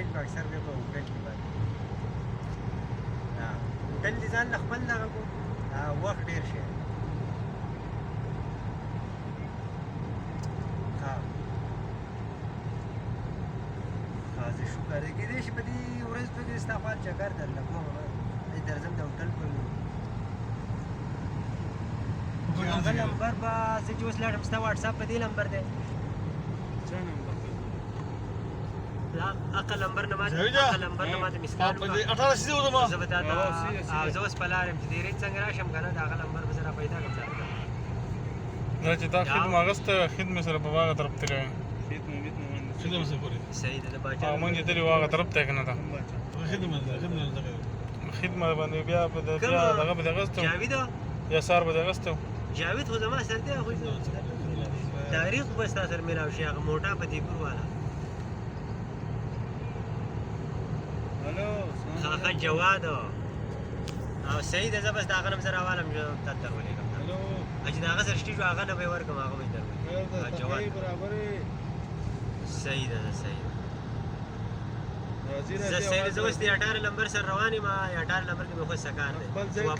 رینج به اکثر بیا په هوټل کې باندې هوټل دې ځان له خپل دغه کو وخت ډېر شي. ها ها، زه شکر دی، کېدای شي په دې ورځ په کې ستا خوا چکر درله کوم، زه درځم د هوټل په هغه لمبر به زه چې اوس لاړم، ستا واټساپ په دې لمبر دی. چا نمبر دی؟ دا اقل لمبر نه ماته جاویده. اقل لمبر نه ماته miss call په دې 18 سیزه وزما. زه به تا ته او، سیده، سیده. او زه اوس په لار یم، چې دې ریت څنګه راشم که نه، د هغه لمبر به زه را پیدا کړم تا ته. دا چې تا خدمه اغسته، خدمه سره په باغه طرف تللی وای. خدمه متنه باندې. خدمه څه پورې؟ صحیح ده، د باچا. او مونږ چې تللی وو هغه طرف ته که نه ده. کوم باچا؟ خدمه ده، خدمه ده. خدمه باندې بیا په د- کوم؟ بیا دغه به دې اغسته وو. جاوید. یا سار به دې اغسته وو. جاوید خو زما سره دی، خو تاریخ به ستا سره میلاو شي، هغه موټا په دیپور والا. الو. ښه جواد او صحیح ده، زه بس د هغه نه زه راوالم، تا ته درولېږم. الو. چې د هغه سره شتي شو، هغه نه به یې ورکړم، هغه به یې درولېږم جواد. برابرې. صحیح ده، صحیح ده. راځي. زه راځي. صحیح ده، زه اوس د 18 لمبر سره روان یم، 18 لمبر کې مې خو څه کار دی. خپل ځای.